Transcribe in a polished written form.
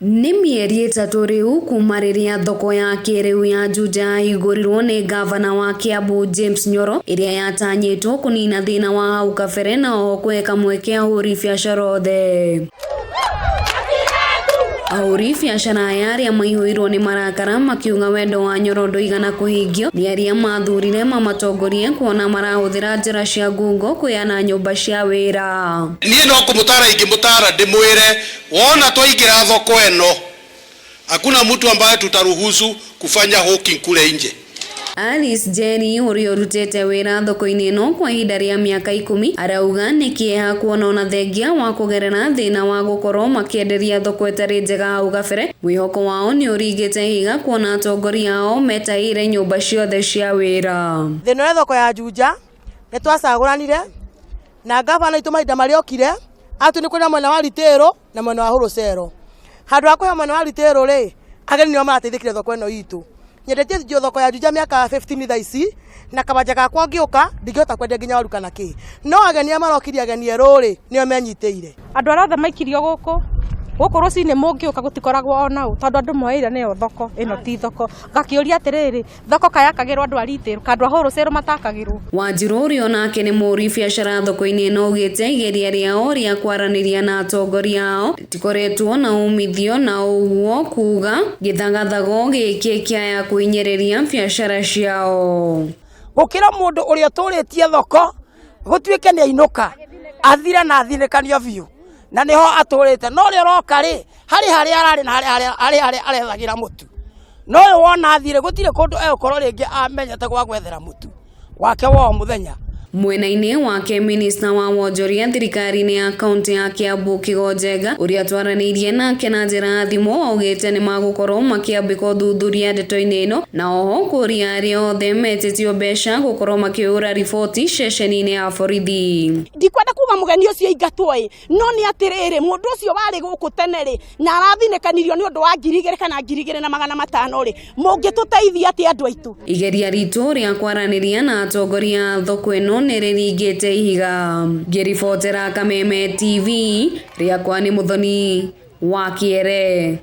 Nĩ mĩeri 3 rĩu kuma rĩrĩa thoko ya kĩrĩu ya Juja yahingũrirwo nĩ ngavana wa Kiambu James Nyoro, ĩrĩa yatanyĩtwo kũnina thĩna wa hau kabere na oho kũhe kamweke ahũri biacara othe. Ahũri biacara aya arĩa maihũirwo nĩ marakara makiuga wendo wa Nyoro ndũigana kũhingio nĩ arĩa mathurire mamatongorie kuona marahũthĩra njĩra cia ngungo kwĩana nyũmba cia wĩra. Niĩ no kũmũtara ingĩmũtara ndĩmwĩre wona twaingĩra thoko ĩno hakuna mtu ambaye tutaruhusu kufanya hawking kule nje. Alice Njeri ũrĩa ũrutĩte wĩra thoko-inĩ ĩno kwa ihinda rĩa mĩaka 10 arauga nĩ kĩeha kuona ona thengia wa kũgerera thĩna wa gũkorwo makĩenderia thoko ĩtarĩ njega hau kabere, mwĩhoko wao nĩ ũringĩte ihiga kuona atongoria ao metaĩire nyũmba ciothe cia wĩra. Thĩna wa thoko ya Juja nĩ twacagũranire na ngavana itũ mahinda marĩa okire atĩ nĩ kwĩna mwena wa retail na mwena wa wholesale. Handũ ha kũhe mwena wa retail rĩ, ageni nĩo marateithĩkire thoko ĩno itũ. Nyendetie thoko ya Juja mĩaka 15 thaa ici, na kabanja gakwa ngĩũka ndingĩhota kwendia nginya waru kana kĩ. No ageni arĩa marokirie ageni erũ rĩ, nĩo menyitĩire. Andũ arĩa othe maikirio gũkũ, gũkũ rũcinĩ mũngĩũka gũtikoragwo ona ũ, tondũ andũ moeire nĩyo thoko, ĩno ti thoko. Ngakĩũria atĩrĩrĩ, thoko kayakagĩrwo andũ a retail, ka andũ a wholesale matakagĩrwo. Wanjirũ ũrĩa onake nĩ mũhũri biacara thoko-inĩ ĩno augĩte igeria rĩao rĩa kwaranĩria na atongoria ao rĩtikoretwo na umithio na ũguo kuga gĩthagathago gĩkĩ kĩaya kũhinyĩrĩria biacara ciao. Gũkĩra mũndũ ũrĩa ũtũrĩtie thoko gũtuĩke nĩ ainũka athire na athinĩkanio biũ na nĩho atũrĩte, no ũrĩa ũroka rĩ harĩ harĩa ararĩ na harĩ harĩa arethagĩra mũtu, no ũyũ wona athire gũtirĩ kũndũ egũkorwo rĩngĩ amenyete gwa gwethera mũtu wake wa o mũthenya. Mwena-inĩ wake minista wa wonjoria thirikari-inĩ ya kaunti ya Kiambu Kigo Njenga ũrĩa twaranĩirie nake na njĩra ya thimũ augĩte nĩ magũkorwo makĩambĩka ũthuthuria ndeto-inĩ ĩno na oho kũria arĩa othe metĩtio mbeca gũkorwo makĩhũra riboti ceceni-inĩ ya borithi. Ndikwenda kuga mũgeni ũcio aingatwo ĩ, no nĩ atĩrĩrĩ, mũndũ ũcio warĩ gũkũ tene rĩ na arathinĩkanirio nĩ ũndũ wa 2000 kana 2500 rĩ, mũngĩtũteithia atĩa andũ aitũ? Igeria ritũ rĩa kwaranĩria na atongoria a thoko ĩno nĩ rĩringĩte ihiga. Ngĩribotera Kameme TV, rĩakwa nĩ Mũthoni wa Kĩere.